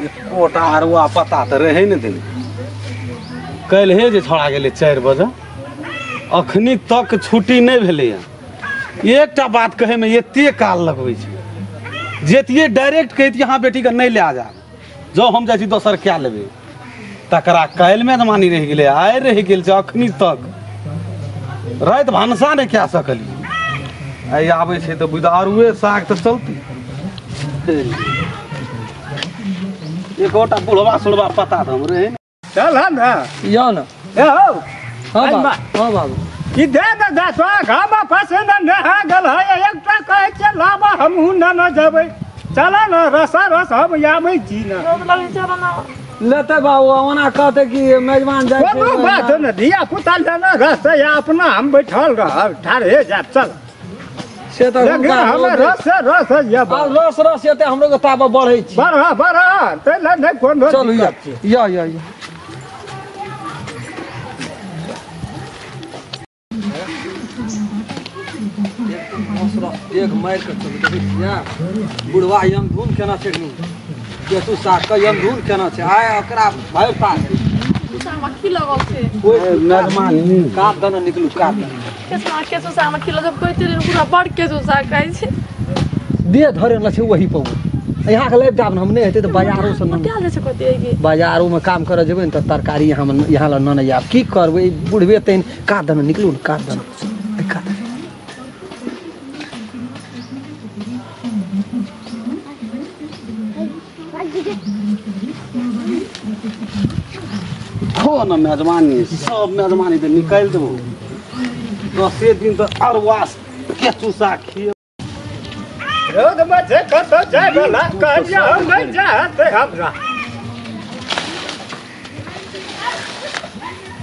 एकोटा अरुआ पता तऽ रहै नहि देने। काल्हिए जे छोड़ा गेलै 4 बजे, अखनी तक छुट्टी नहि भेलैए। एकटा बात कहैमे एते काल लगबै छै। जैतियै डायरेक्ट कहितियै हाँ बेटीके नहि लए जा, जाउ हम जाइ छी दोसर कए लेबै। तकरा काल्हि मेजबानी रहि गेलै, आइ रहि गेल छै अखनी तक। राति भनसा नहि कए सकलियै। आइ आबै छै तऽ बुझ अरुए साग तऽ चलतै। एकोटा बुढ़वा सुढ़वा पता तऽ हम रहै। चल ना यो न ए हो। हां बाबू, हां बाबू ई दे दे दसवा घामा फसे न नहा गेल है। एकटा कहै छै लाबा हमहूँ न न जेबै। चल न रसा रस हम आबै छी न। लेते बाबू ओना कहते कि मेजबान जाइ छै। कोनो बात न, धिया पुता लेना रस अपना हम बैठल रहब ठाढ़े जायब। चल से तऽ हमे रस रस जब रस रस एते हमरो के ताबा बढ़ै छी। बढ़ बढ़ तै ले नहि कोनो। चलू या या या देख मारि के चलू। देखै छियै बुढ़वा यमधुन केना छै, केसु साग के यमधुन केना छै। आइ ओकरा भरि पास मक्खी लगल छै। मेजबानी काट दने निकलू, काट दने। केसु साग मक्खी लगल कहते रहे पूरा बड़ केसु साग खाइ छै। देह धरे ल छै वही पर। यहाँ के लाइब दाब हम नहि हेतै तऽ बाजारो से बाजारो में काम करऽ जेबै ने तऽ तरकारी यहाँ यहाँ ल न आब की करबै। बुढ़बे तैन काट दने निकलू ने, काट दने, काट दने। हो न मेजबानी, सब मेजबानी तऽ निकालि देबो। 10 दिन तऽ अरुआ केचू साग खिए। रोज मजे कतऽ जाय वाला कहलियै हम नहि जाते हमरा।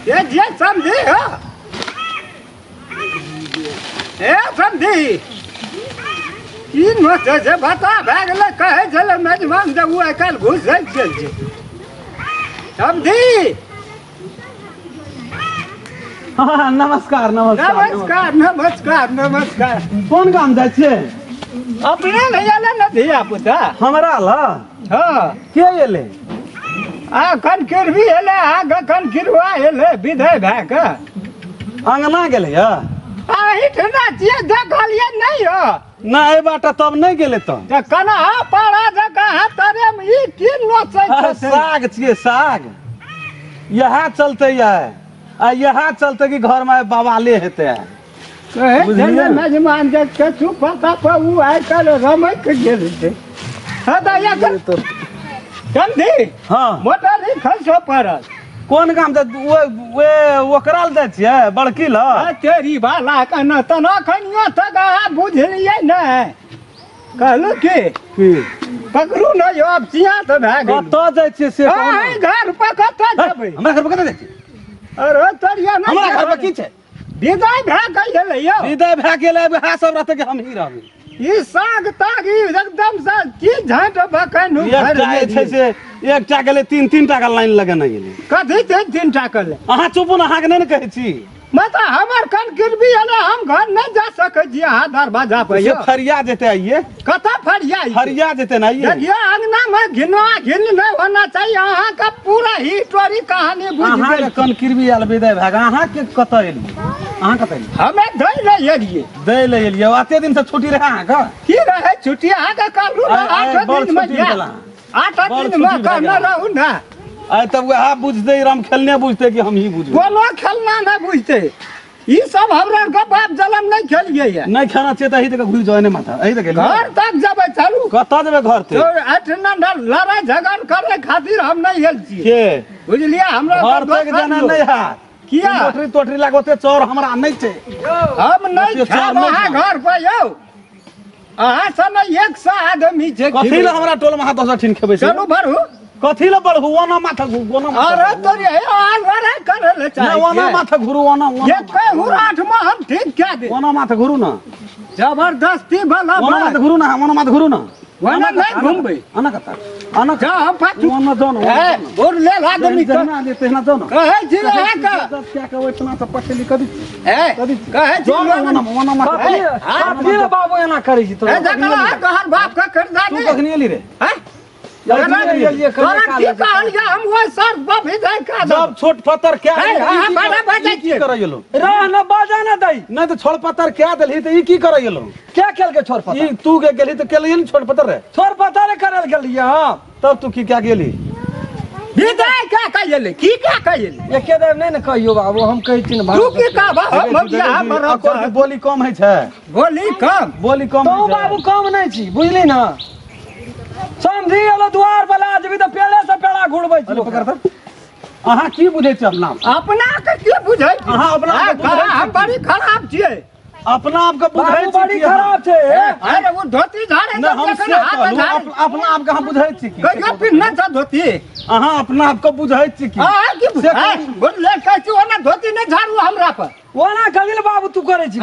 ये जे समझी हो, ए समझी की नोचै छै बता भए गेलै। कहै छलै मेजबान जे ओ आइ काल्हि घुसै छै। समझी हाँ नमस्कार नमस्कार नमस्कार नमस्कार नमस्कार। कोन गाम जाइ छियै? अपने ले एलै ने धिया पुता हमरा ल। हाँ के एलै? आ कनकिरबी एलै, आ कनकिरवा एलै विधै भए कऽ अंगना गेलै। एहिठिना छियै देखलियै नहि हो। ना एहि बाटे तब नहि गेलै तऽ कना पारा जकाँ तरेमे ई की नोचै छै? साग छियै साग, इएह चलते यै आ इएह चलते कि घरमे बवाले हेतै। कहै मेजमान जे कछु पता पर ओ आइ काल्हि रमैक गेल छै। हँ समझी। हाँ मोटर ही खसो पड़ल। कोन गाम ओकरा लए जाइ छियै बड़की ल? तेरी बाला कहना तना खनियो तक अहाँ बुझलियै नहि। कहलहुँ की पकड़ू ने यौ, आब चिया तऽ भए गेल। कतऽ जाइ छियै से? घर पर कतऽ जेबै? हमरा घर पर कतऽ जाइ छियै? अरे तोरिया नहि, हमरा घर पर की छै? विदाइ भए गेलै यौ, विदाइ भए गेलै। वएह सब रहतै कि हमही रहबै? ई साग ताग ई एकदम से की झाँट बकैन एकटा छै से एकटा गेलै 3-3 टा के लाइन लगेने गेलै। कथी 3-3 टा के? अहाँ चुपू ने, अहाँके नहि ने कहै छी। मतलब हमर कनकिरबी एलै, हम घर नहि जा सकै छी। अहाँ दरवाजा पर से फरिया जेतै आइये। कतऽ फरिया? फरिया जेतै ने आइये। देखियौ अंगना मे घिनवा घिन नहि होना चाहिए। अहाँके पूरा ही स्टोरी कहानी बुझि गेल। अहाँके कनकिरबी आयल विदाइ भए गेल। अहाँके कतऽ एलियै? अहाँ कतऽ एलियै? हमे दै लए एलियै। दै लए एलियै? एते दिन से छुट्टी रहै अहाँके? की रहै छुट्टी? अहाँके कहलहुँ ने 8 दिन मे, 8 दिन मे कहने रहू ने। आइ तब वएह बुझतै, राम खेलने बुझतै कि हमही बुझबै? कोनो खेलना नहि बुझतै। ई सब हमरा के बाप जलम नहि खेलियै। नहि खेना छियै तऽ एहि तक घुरि जाउ, एने माथा एहि तक घर तक जेबै। चलू कतऽ जेबै घर तक? एहिठिना लड़ाइ झगड़ करै खातिर हम नहि आयल छियै के बुझलियै। हमरा घर तक जाना नहि हैत। किया? मोटरी तोटरी लाग ओते चौर हमरा नहि छै। हम नहि खायब अहाँ घर पर यौ। अहाँ सन 100 आदमी छै। कथी लए हमरा टोलमे अहाँ 10 ठीन खेबै? चलू बढ़ू। कथी ले बढ़ू? ओना माथा घुरू, ओना। अरे तोरी हे लड़ाइ करै ले चाहै नहि, ओना माथा घुरू, ओना जे कहू आठ में हम ठीक कए दे। ओना माथा घुरू ना, जबरदस्ती वाला ओना माथा घुरू ना, ओना माथा घुरू ना। ओना नहि घुमबै। ओना कतऽ? ओना जा हम पाछू ओना जाउ ने। ए और ले आदमी के जे तेहना जाउ ने। कहै छी अहाँ के क्या के ओतना से पटेली कदी ए कहै छी ओना ओना माथा। कथी बाबू एना करै छी? तो ए जकरा कहर बाप के कर्जा तू कखनी एली रे? हैं हम वो सर विदाई का जब छोट पत्थर क्या करे रह न बाजा न दई नहीं तो छोड़ पत्थर क्या देलही त ई की करे गेलो क्या खेल के छोड़ पत्थर ई तू के गेली त केलिए छोड़ पत्थर रे छोड़ पत्थर करल गेलिए हां तब तू की क्या गेली विदाई का कहिले की का कहिले एके देव नहीं न कहियो बाबू हम कहै छी न तू की कहबा हम बियाह मरब बोली कम है छै बोली कम बोली कम तो बाबू कम नहीं छी बुझली ना समझी एलो द्वार वाला जेबी त पेड़े से पेड़ा घुड़बै छी पकड़ त अहाँ की बुझै छी अपना अपना के की बुझै अहाँ अपना के बुझै हम बड़ी खराब छियै अपना आप के बुझै छी बड़ी खराब छै अरे वो धोती झाड़े न हम से अपना आप के हम बुझै छी की कहियो पिन्हने छ धोती अहाँ अपना आप के बुझै छी की अहाँ की बुझै बोलले कहै छी ओना धोती नै झाड़ू हमरा पर ओना कहिल बाबू तू करै छी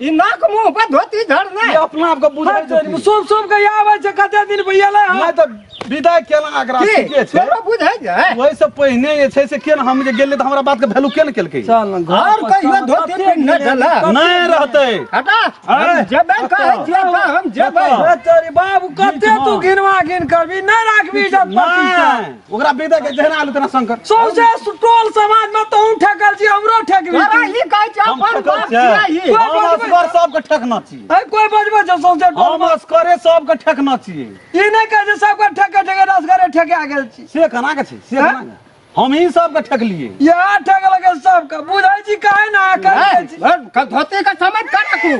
ई नाक मुंह पर धोती झड़ने अपना आप के बुझै छी सोम सोम के आबै छै कते दिन भइले नहीं त विदाई केना एकरा ठीके छै तोरो बुझै छै ओहि से पहिने जे छै से केना हम जे गेलियै त हमरा बात के वैल्यू केना केलकै चल न और कहियो धोती पिन्हने छला नहीं रहतै हटा हम जेबै कहै छियै त हम जेबै तोरी बाबू कते तू घिनवा घिन करबी नहीं राखबी इज्जत प्रतिष्ठा ओकरा विदाई के जहना आलू तना शंकर सौसे टोल समाज में तहु ठकल छी हमरो ठकबी तोरा ई कहै छै अपन बाप छियै हम असगर सबके ठकना छी कोई बजबै छै सौसे टोल हम असगरे सबके ठकना छी ई नहीं कहै छै सबके ठके ठके असगरे ठके गेल छी से केना के छै से केना के हम ही सबके ठकलिए या ठकल के सबके बुझै छी काहे ना करै छी धोती के समझ के राखू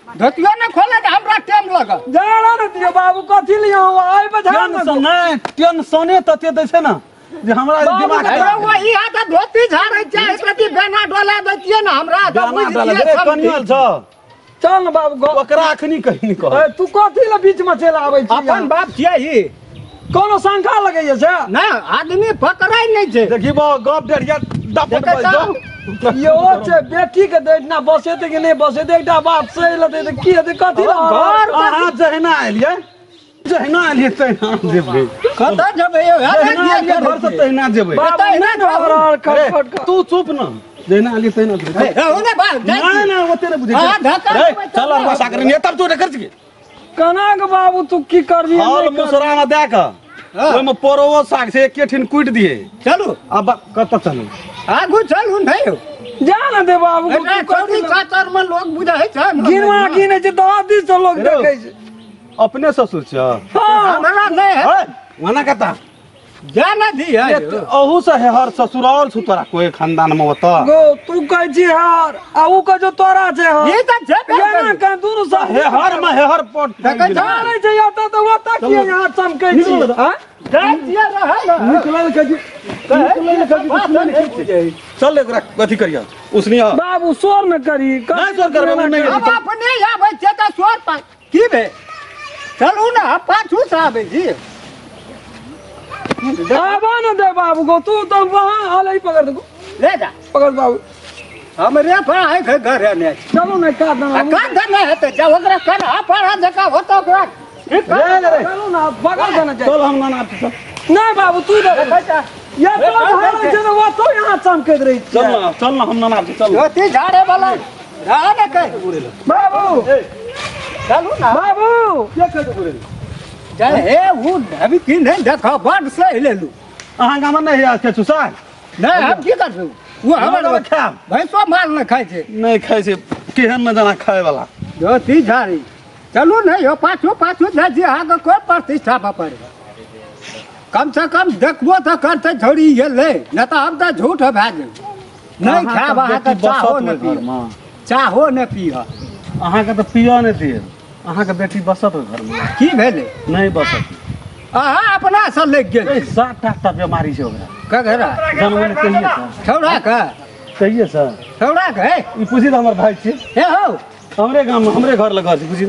धोतियो ने खोले त हमरा टाइम लगत जाड़ा न दियो बाबू कथी लियो आइ बझा टेंशन नै टेंशने तते दै छै ना जे हमरा दिमाग अरे वही हाथ धोती झाड़ै छै एक रति बेना डोला दै छियै ना हमरा त बुझ छियै कनियल छ चल न बाबू ओकरा अखनी कहीं कह तू कथी ल बीच में चल आबै छी अपन बाप छियै ई कोनो शंका लगैया से ना आदमी पकड़ै नहीं छै देखी बा गप डेढ़िया दपट जाओ यो छै बेटी के देखना बसेते कि नहीं बसेते एकटा बात सही लते त की हेतै कथी ल घर अहाँ जहिना एलियै जहिना एलियै तहिना जेबै कतऽ जेबै यौ जहिना एलियै घर से तहिना जेबै तहिना न तू चुप न जहिना एलियै तहिना जेबै रहू ने बाप नहीं नहीं ओते नै बुझै छै चल और बसा करनी तब तू कर छी कना के बाबू तू की करबी हल मुसरा में दे के ओइ में परोवो साग से एके ठिन कुटि दिए चलू अब कतऽ चलू आगू चलू नहीं जा न दे बाबू चौरी चाचर में लोग बुझै छै गिनवा गिने छै दस दिन से लोग देखै छै अपने ससुर छै हमरा नहीं है मना कता जा न दी है अहू से हर ससुराल छु तोरा कोई खानदान में ओत गो तू कहै छी हर आ ऊ कहै छौ तोरा छै हर ई त जेबे ना कह दुनू सब हे हर में हे हर पट देखै छै छै ओत त ओत की यहाँ चमकै छी हां जाइ छियै रहै न निकलल के निकलल के चल एकरा अथी करिया उसनिया बाबू शोर न करी नहीं शोर करबै नहीं अब अपने आबै छै त शोर पा की भे चलू ना पाछू से आबै छी आबा न दे बाबू को तू तो वहां हाल ही पकड़ दे ले जा पकड़ बाबू हमरे पर आइ के घर ने चलू ना का देना का देना है त जा ओकरा कर आ पर जका होतो ओकरा ठीक ले ले चलू ना पकड़ देना चल हम ना चल नहीं बाबू तू दे ये तो झाड़े छै वो तो यहां चमकैत रही चल ना चल ना हम ना चल धोती झाड़े वाला रह ने कह बाबू चलू ना बाबू के कह दे जय हे उ अभी की नहीं देखो बड सही लेलू अहाँ गाम नहीं है के चुसा नहीं हम की करबू वो हमर खाब भैंसो माल न खाइ छै नहीं खाइ छै केहन न जाना खाए वाला धोती झाड़ी चलू नहीं हो पाछू पाछू जाइ छी अहाँके कोइ प्रतिष्ठा पर कम से कम देखबो तऽ करतै छोड़ी गेलै नहि तऽ हम तऽ झूठ भए जेबै नहीं खायब अहाँके चाहो नहि पियब चाहो नहि पियब अहाँके तऽ पियऽ नहि दिअ अहाँके बेटी बसत घरमे की भेलै नहीं बसत अहाँ अपना से लागि गेल 7 8टा बीमारी छै ओकरा ककरा जनबै कहिए सर छौड़ा के कहिए सर छौड़ा के ई पूछी तऽ हमर भाई छी हे हौ हमरे गाममे हमरे घर लग घर छै पूछी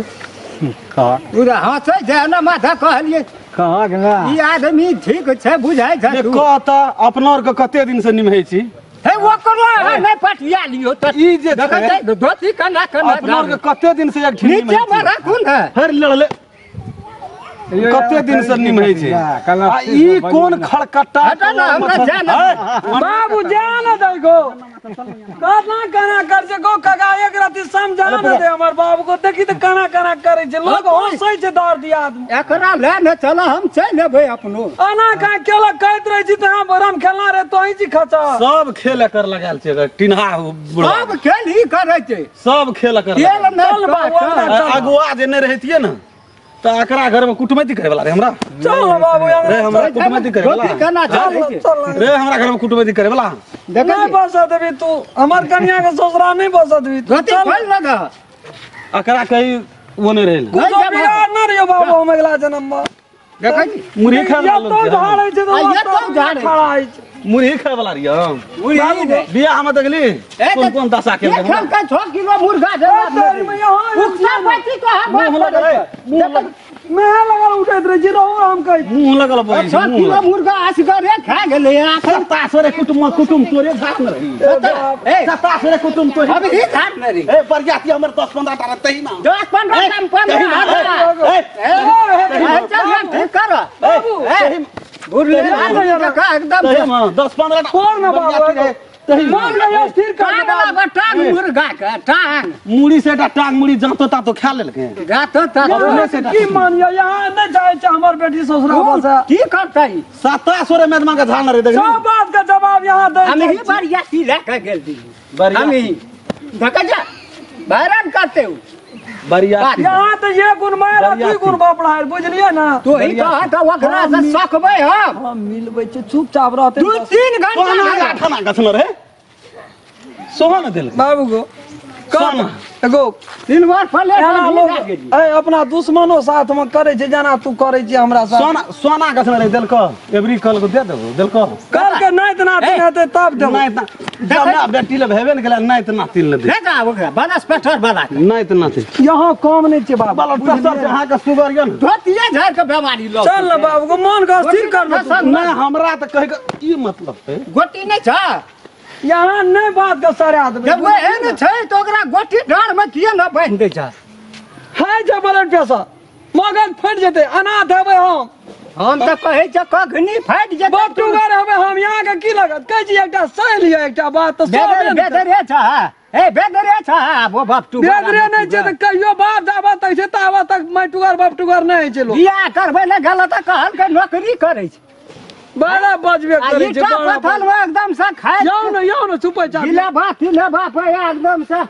कहाँ ओ हँसै छै ने माथा कहलियै कहाँ गंगा ई आदमी ठीक छै बुझाइ छै कहता अपना आरके कते दिन से निमहै छी हे ओकरो अहाँ नहि पठिया लियौ तऽ ई जे देखै छै धोती कना कना अपना आरके कते दिन से एक ठिन नीचे मे राखू ने फेर लड़ले कते दिन से निमहै छै आ ई कोन खड़कट्टा बाबू जान दे गो कना कना कर छै गो काका एक राति समझा न दे हमर बाबू को देखी त कना कना करे छै लोग हंसै छै दर दिया आदमी एकरा ले न चल हम चल लेबै अपनो अना का केला कहत रहे छी त हम बरम खेलना रे तोही छी खचा सब खेल एकर लगायल छै टिन्हा सब खेल ही करे छै सब खेल एकर चल बाबू अगुआ जे नै रहतिए न त एकरा घर में कुटमैती करे वाला रे हमरा चल बाबू रे हमरा कुटमैती करे वाला रे हमरा घर में कुटमैती करे वाला नहीं बसा देबी तू हमर कन्या के ससुरा नहीं बसा देबी तू चल लगा एकरा कहीं वो नहीं रहल कुछ बिगाड़ ना रियो बाबू हम अगला जन्म में देखै मुरही खाय वाला तो झाड़ै छै तो झाड़ै मुरही खाय वाला रियो मुरही बियाह हम देखली कोन कोन दशा के हम का 6 किलो मुर्गा दे उठा पाती तो हम मैं लगल उठैत रहे छी रहू हम कहै मुंह लगल बई 6 किलो मुर्गा असगरे खा गेलै सत्ता रे कुटुम कुटुम तोरे झाड़ न रही ए सत्ता रे कुटुम तोरे हम ही झाड़ न रही ए बरियाती हमर 10 15 टा तही ना 10 15 टा 15 ए ए चल ठीक कर बाबू ए बुढ़ले एकदम 10 15 टा कोन ना बाबू मन ले स्थिर कर बाबा टांग मुर्गा के टांग मुड़ी से टांग मुड़ी जातो तातो खा लेलके जातो तातो से की मानियो यहां नहीं जाय छै हमर बेटी ससुरा बसा की करतै 27 रे मेदमा के झाल रे देख सब बात का जवाब यहां दे हम ही बरियाती ले के गेल दी हम ही धक्का जा बैरन करते हो बरियाती यहां तो ये गुण मारा दू गुण बाप रहा बुझलिए ना तो ही कह त ओकरा से सकबै हम मिलबै छै चुपचाप रहते 2 3 घंटा आठना गछल रे सोहन देल बाबू गो कौन एगो तीन बार फले ए अपना दुश्मनो साथ में करे छै जना तू करे छै हमरा साथ सोना सोना गछल रे देलक एवरी कल को दे देबो देलक कल के नाइत नातिन हेतै तब देबो नाइत जब बेटी ले भेबे न गेलै नाइत नातिन ले दे जा ओकरा बनस पेठर वाला नाइत नातिन यहां काम नहीं छै बाबू ब्लड प्रेशर अहाँ के शुगर यो न धोतिए झाड़ के बीमारी लो चल न बाबू को मन के स्थिर कर न हमरा त कहि के ई मतलब है गोटी नहीं छ यहाँ नहीं बात के सारे आदमी जब एहन छै त ओकरा गोटी डाँड़ में किए न बान्हि दै छै है जे ब्लड प्रेशर मगज फटि जेतै अनाथ हेबै हम त कहै छै कखनी फाटि जेतै बटुगर हेबै हम यहाँ के की लगत कहै छी एकटा सहि लिअ एकटा बात त बेदरे छ ए बेदरे छ आब बपटू बेदरे नहि छै त कहियो बाप जाबत तक छै ताबत तक मैटुगर बपटुगर नहि होइ छै लोक बियाह करबै ले गेल त कहल के नौकरी करै छै बड़ा बजबे करै छै बड़ा पथल में एकदम से खाय जाओ न चुपै जा गिला भात एकदम से